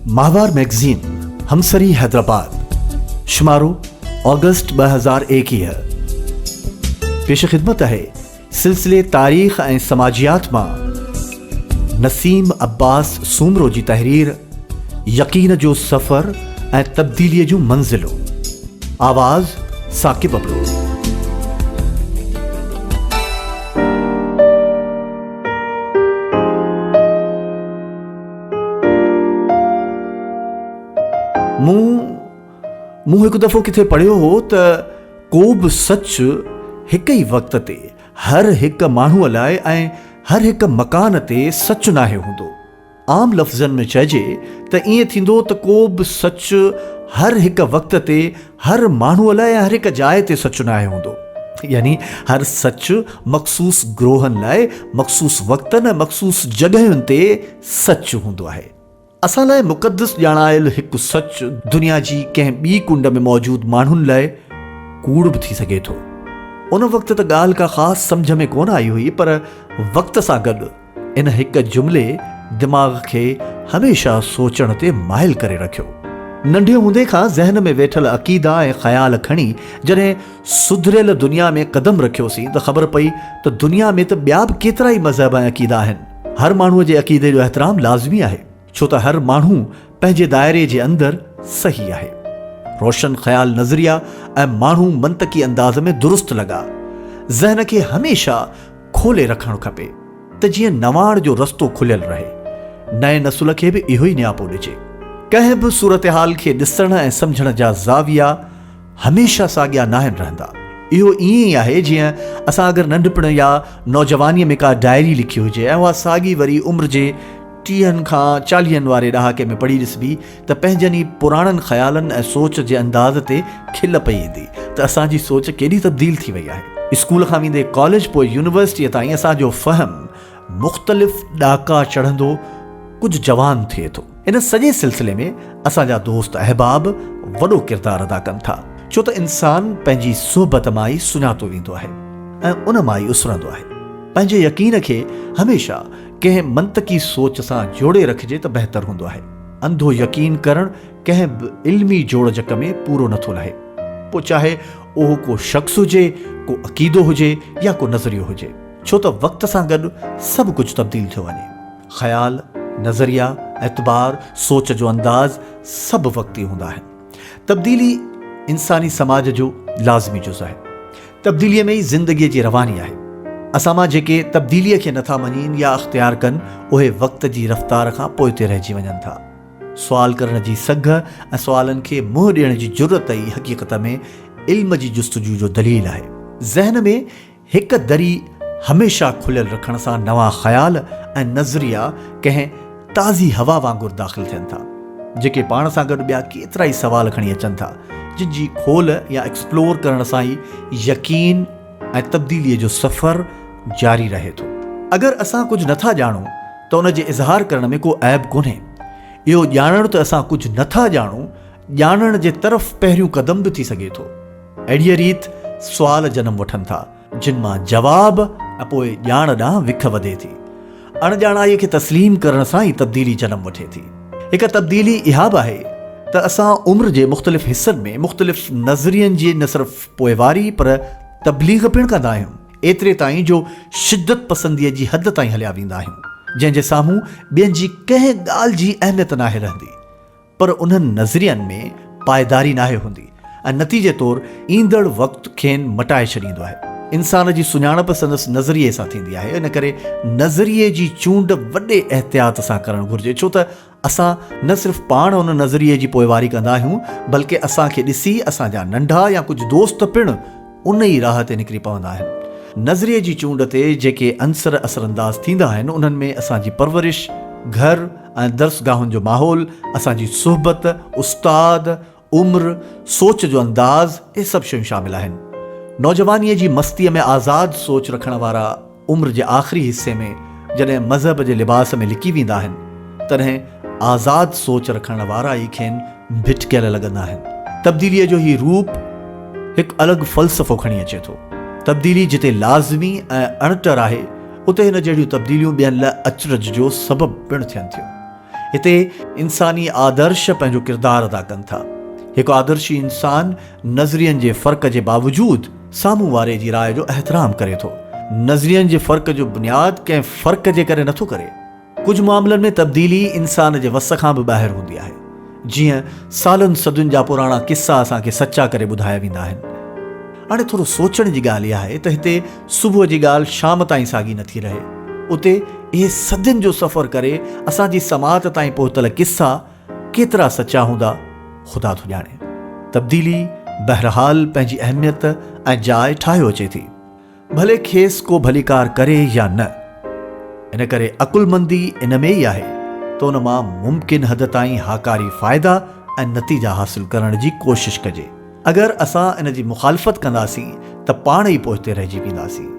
ماهوار مئگزين همسري حيدرآباد، شمارو آگسٽ 2021، پيش خدمت آهي سلسلي تاريخ ۽ سماجيات مان نسيم عباس سومرو جي تحرير يقين جو سفر ۽ تبديليء جون منزلون. آواز ثاقب ابڙو. مون مون هڪ دفعو ڪٿي پڙهيو هو ته ڪو به سچ هڪ ئي وقت تي هر هڪ ماڻهوء لاء ۽ هر هڪ مڪان تي سچ ناهي هوندو. عام لفظن ۾ چئجي ته ائين ٿيندو ته ڪو به سچ هر هڪ وقت تي هر ماڻهوء لاء ۽ هر هڪ جاء تي سچ ناهي هوندو. يعني هر سچ مخصوص گروهن لاء مخصوص وقتن ۽ مخصوص جڳهين تي سچ هوندو آهي. اسان لاء مقدس ڄاڻايل هڪ سچ دنيا جي ڪنهن ٻي ڪنڊ ۾ موجود ماڻهن لاء ڪوڙ به ٿي سگهي ٿو. ان وقت ته ڳالهه ڪا خاص سمجهه ۾ ڪونه آئي هئي پر وقت سان گڏ ان هڪ جملي دماغ کي هميشه سوچڻ تي مائل ڪري رکيو. ننڍي هوندي کان ذهن ۾ ويٺل عقيدا ۽ خيال کڻي جڏهن سڌريل دنيا ۾ قدم رکيوسين ته خبر پئي ته دنيا ۾ ته ٻيا به ڪيترائي مذهب ۽ عقيدا آهن. هر ماڻهوء جي عقيدي جو احترام لازمي آهي، ڇو ته هر ماڻهو پنهنجي دائري جي اندر صحيح آهي. روشن خيال نظريا ۽ ماڻهو منطقي انداز ۾ درست لڳا. ذهن کي هميشه کولي رکڻ کپي ته جيئن نواڻ جو رستو کليل رهي. نئين نسل کي به اهو ئي نياپو ڏجي. ڪنهن به صورتحال کي ڏسڻ ۽ سمجهڻ جا زاويا هميشه ساڳيا ناهن رهندا. اهو ائين ئي آهي جيئن اسان اگر ننڍپڻ يا نوجوانيء ۾ ڪا ڊائري لکي هجي ۽ اها ساڳي وري عمر جي ٽيهن کان چاليهن واري ڏهاڪي ۾ پڙهي ڏسبي ته پنهنجن ئي پراڻن خيالن ۽ سوچ جي انداز تي کل پئي ايندي ته اسان جي سوچ ڪيڏي تبديل ٿي وئي آهي. اسڪول کان ويندي ڪاليج پوء يونيورسٽيء تائين اسان جو فهم مختلف ڏاڪا چڙهندو ڪجهه جوان ٿئي ٿو. ان سڄي سلسلي ۾ اسان جا دوست احباب وڏو ڪردار ادا ڪن ٿا، ڇو ته انسان پنهنجي صحبت مان ئي سڃاتو ويندو آهي ۽ ان مان ئي اسرندو آهي. پنهنجي يقين کي هميشه ڪنهن منطقي سوچ سان جوڙي رکجي ته بهتر هوندو آهي. انڌو يقين ڪرڻ ڪنهن به علمي جوڙجڪ ۾ پورو نٿو لهي، پوء چاهي اهو ڪو شخص هجي، ڪو عقيدو هجي يا ڪو نظريو هجي. ڇو ته وقت سان گڏ سڀ ڪجهه تبديل ٿيو وڃي. خيال، نظريا، اعتبار، سوچ جو انداز سڀ وقتي هوندا آهن. تبديلي انساني سماج جو لازمي جز آهي. تبديليء ۾ ئي زندگيء جي رواني آهي. اسان مان جيڪي تبديليء کي نٿا مڃين يا اختيار ڪن، اهي وقت جي رفتار کان پوئتي رهجي وڃن ٿا. سوال ڪرڻ جي سگهه ۽ سوالن کي منهن ڏيڻ جي جرئت ئي حقيقت ۾ علم جي جستجو جو دليل آهي. ذهن ۾ هڪ دري هميشه کليل رکڻ سان نوان خيال ۽ نظريا ڪنهن تازي هوا وانگر داخل ٿين ٿا، جيڪي پاڻ سان گڏ ٻيا ڪيترائي سوال کڻي اچن ٿا، جن جي کول يا ايڪسپلور ڪرڻ سان ئي يقين ۽ تبديليء جو سفر جاري رهي ٿو. اگر اسان ڪجهه نٿا ڄاڻون ته ان جي اظهار ڪرڻ ۾ ڪو عيب ڪونهي. اهو ڄاڻڻ ته اسان ڪجهه نٿا ڄاڻون، ڄاڻڻ جي طرف پهريون قدم به ٿي سگهي ٿو. اهڙيء ريت سوال جنم وٺن ٿا، جن مان جواب ۽ پوء ڄاڻ ڏانهن وک وڌي ٿي. اڻڄاڻائيء کي تسليم ڪرڻ سان ئي تبديلي جنم وٺي ٿي. هڪ تبديلي اها به آهي ته اسان عمر جي مختلف حصن ۾ مختلف نظرين جي نه صرف پوئواري پر تبليغ پڻ ڪندا آهيون، ايتري تائين جو شدت پسنديء جي حد تائين هليا ويندا آهيون، جنهن جي سامهون ٻين جي ڪنهن ڳالهه جي اهميت ناهي رهندي. پر انهن نظرين ۾ پائيداري ناهي هوندي ۽ نتيجي طور ايندڙ وقت کين مٽائي ڇڏيندو آهي. انسان جي سڃاڻپ سندس نظريي سان ٿيندي آهي، ان ڪري نظريي جي چونڊ وڏي احتياط سان ڪرڻ گهرجي، ڇو ته اسان نه صرف پاڻ ان نظريي جي پوئواري ڪندا آهيون، بلڪه اسان کي ڏسي اسان جا ننڍا يا ڪجهه دوست پڻ ان ئي راهه تي نڪري پوندا آهن. نظريي جي چونڊ تي جيڪي عنصر اثرانداز ٿيندا آهن، انهن ۾ اسان جي پرورش، گهر ۽ درسگاهن جو ماحول، اسان جي صحبت، استاد، عمر، سوچ جو انداز، اهي سڀ شيون شامل آهن. نوجوانيء جي مستيء ۾ آزاد سوچ رکڻ وارا عمر جي آخري حصي ۾ جڏهن مذهب جي لباس ۾ لڪي ويندا آهن، تڏهن آزاد سوچ رکڻ وارا ئي کين ڀٽڪيل لڳندا آهن. تبديليء جو هي روپ هڪ الڳ فلسفو کڻي اچي ٿو. تبديلي جتي لازمي ۽ اڻٽر آهي، اتي هن جهڙيون تبديليون ٻين لاء اچرج جو سبب پڻ ٿين ٿيون. هتي انساني آدرش پنهنجو ڪردار ادا ڪن ٿا. هڪ آدرشي انسان نظرين جي فرق جي باوجود سامهون واري جي راء جو احترام ڪري ٿو. نظرين جي فرق جو بنياد ڪنهن فرق جي ڪري نٿو ڪري. ڪجهه معاملن ۾ تبديلي انسان جي وس کان به ٻاهر هوندي آهي. جيئن سالن صدين جا پراڻا قصا اسان کي سچا ڪري ٻڌايا ويندا آهن. هاڻي ٿورو سوچڻ جي ڳالهه اها آهي ته هتي صبح جي ڳالهه شام تائين ساڳي نٿي رهي. اتي اهي صدين جو سفر ڪري اسان جي سماعت تائين پهتل قصا ڪيترا سچا هوندا خدا ٿو ڄاڻي. تبديلي بهرحال پنهنجي اهميت ۽ جاء ٺاهيو اچي ٿي. ڀلي کيس ڪو ڀليڪار ڪري يا نه. ان ڪري عقلمندي ان ۾ ئي آهي ته ان مان ممڪن حد تائين هاڪاري فائدا ۽ نتيجا حاصل ڪرڻ جي ڪوشش ڪجي. اگر اسان ان جي مخالفت ڪنداسين ته پاڻ ئي پوئتي رهجي وينداسين.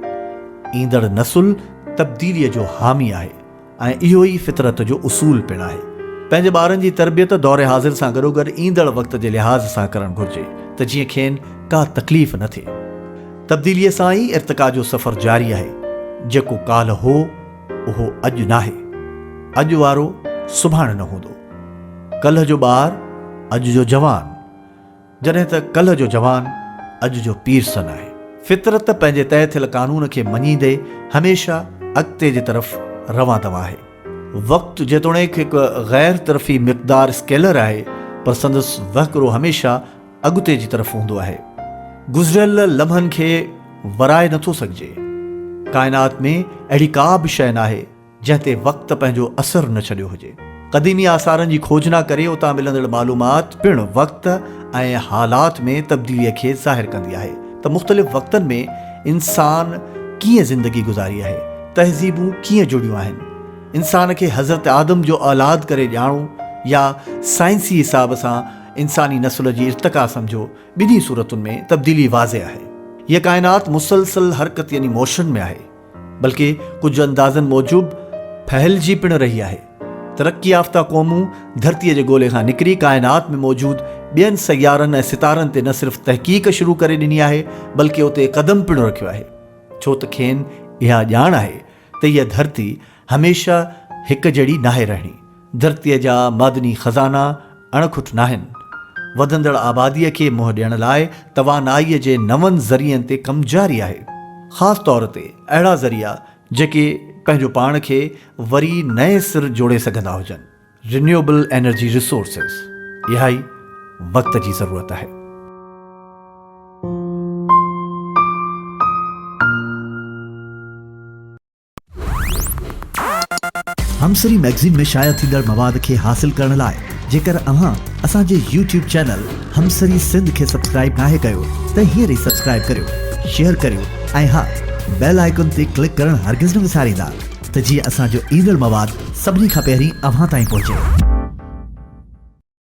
ايندڙ نسل تبديليء جو حامي آهي. ۽ اهو ئي فطرت جو اصول پڻ آهي. پنهنجي ٻارن جي تربيت دور حاضر سان گڏوگڏ ايندڙ وقت جي لحاظ سان ڪرڻ گهرجي ته جيئن کين ڪا تڪليف نه ٿئي. تبديليء سان ئي ارتقا جو سفر جاري آهي. جيڪو ڪالهه هو، اهو اڄ ناهي. اڄ وارو سڀاڻي نه هوندو. ڪلهه جو ٻار اڄ جو جوان. جڏهن ته ڪلهه جو جوان اڄ جو پيرسن آهي. فطرت پنهنجي طئي ٿيل قانون کي مڃيندي هميشه اڳتي جي طرف روان دوان آهي. وقت جيتوڻيڪ هڪ غير طرفي مقدار Scalar آهي پر سندس وهڪرو هميشه اڳتي جي طرف هوندو آهي. گذريل لمحن کي ورائي نٿو سگهجي. ڪائنات ۾ اهڙي ڪا به شيء ناهي جنهن تي وقت پنهنجو اثر نه ڇڏيو هجي. قديمي آثارن جي کوجنا ڪري اتان ملندڙ معلومات پڻ وقت ۽ حالات ۾ تبديليء کي ظاهر ڪندي آهي ته مختلف وقتن ۾ انسان ڪيئن زندگي گذاري آهي، تهذيبون ڪيئن جڙيون آهن. انسان کي حضرت آدم جو اولاد ڪري ڄاڻو يا سائنسي حساب سان انساني نسل جي ارتقا سمجهو، ٻنهي صورتن ۾ تبديلي واضح آهي. هيء ڪائنات مسلسل حرڪت يعني موشن ۾ آهي. بلڪه ڪجهه اندازن موجب ڦهلجي پڻ رهي آهي. ترقي يافته قومون ڌرتيء جي گولي کان نڪري ڪائنات ۾ موجود ٻين سيارن ۽ ستارن تي نه صرف تحقيق شروع ڪري ڏني آهي بلڪه اتي قدم پڻ رکيو آهي ڇو ته کين اها ڄاڻ آهي ته هيء ڌرتي هميشه هڪ جهڙي ناهي رهڻي. ڌرتيء جا معدني خزانا اڻ کٽ ناهن. وڌندڙ آباديء کي منهن ڏيڻ لاء توانائيء جي نون ذريعن تي ڪم جاري آهي. خاص طور تي اهڙا ذريعا جيڪي پنهنجو پاڻ کي وري نئين سر جوڙي سگهندا هجن، Renewable Energy Resources، اها ئي وقت جي ضرورت آهي. همسري مئگزين ۾ شايع ٿيندڙ مواد کي حاصل ڪرڻ لاء جيڪر اوهان اسان جي يوٽيوب چينل همسري سنڌ کي سبسڪرائيب ناهي ڪيو ته هينئر ئي سبسڪرائيب ڪريو، شيئر ڪريو ۽ ها بيل آئيڪن تي ڪلڪ ڪرڻ هرگز نه وساريندا ته جيئن اسان جو ايندڙ مواد سڀني کان پهرين اوهان تائين پهچي.